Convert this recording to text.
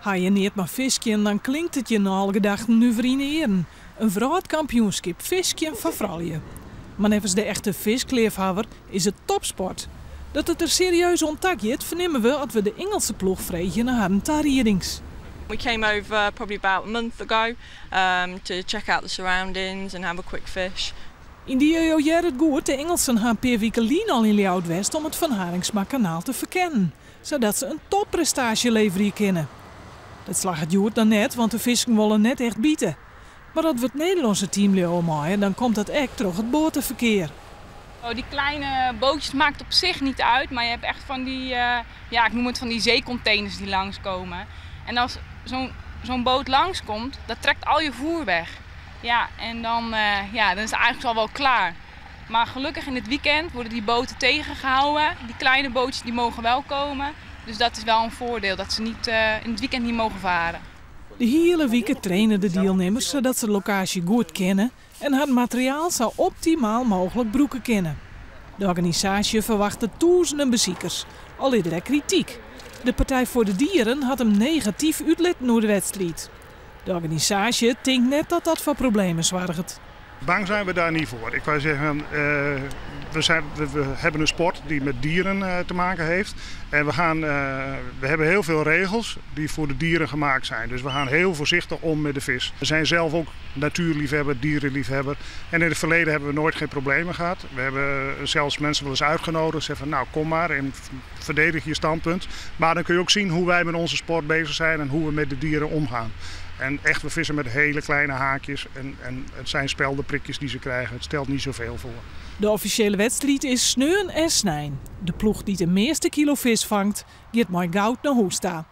Ha je neat mei fiskjen, dan klinkt it je nei alle gedachten nuver yn 'e earen, in wrâldkampioenskip fiskjen foar froulju. Mar neffens de echte fiskleafhawwer is it topsport. Dat it der serieus oan ta giet, fernimme we as we de Ingelske ploech freegje nei harren tariedings. We came over probably about a month ago to check out the surroundings and have a quick fish. Yndie, jo hearre it goed, de Ingelsen ha in pear wike lyn al yn Ljouwert west om it Van Harinxmakanaal te ferkennen, sadat se in topprestaasje leverje kinne. Dat slagget hjoed dan net, want de fisken wolle net echt bite. Mar as we it Nederlânske team leauwe meie, dan komt dat ek troch it boateferkear. Oh, die kleine bootjes maakt op zich niet uit, maar je hebt echt van die, ja, ik noem het van die zeecontainers die langskomen. En als zo'n boot langskomt, dat trekt al je voer weg. Ja, en dan, ja, dan is het eigenlijk al wel klaar. Maar gelukkig in het weekend worden die boten tegengehouden. Die kleine bootjes die mogen wel komen. Dus dat is wel een voordeel, dat ze niet, in het weekend niet mogen varen. De hiele wike traine de dielnimmers sadat se de lokaasje goed kenne en har materiaal sa optimaal mooglik brûke kinne. De organisaasje ferwachtet tûzenen besikers, al is der ek krityk. De Partij voor de Dieren hat him negatyf útlitten oer de wedstriid. De organisaasje tinkt net dat dat foar problemen soarget. Bang zijn we daar niet voor. Ik wou zeggen, we hebben een sport die met dieren te maken heeft. En we hebben heel veel regels die voor de dieren gemaakt zijn. Dus we gaan heel voorzichtig om met de vis. We zijn zelf ook natuurliefhebber, dierenliefhebber. En in het verleden hebben we nooit geen problemen gehad. We hebben zelfs mensen wel eens uitgenodigd. Zeggen van, nou kom maar en verdedig je standpunt. Maar dan kun je ook zien hoe wij met onze sport bezig zijn en hoe we met de dieren omgaan. En echt, we vissen met hele kleine haakjes en het zijn speldenprikjes die ze krijgen. Het stelt niet zoveel voor. De offisjele wedstriid is sneon en snein. De ploech dy't de measte kilo fisk fangt, giet mei goud nei hûs ta.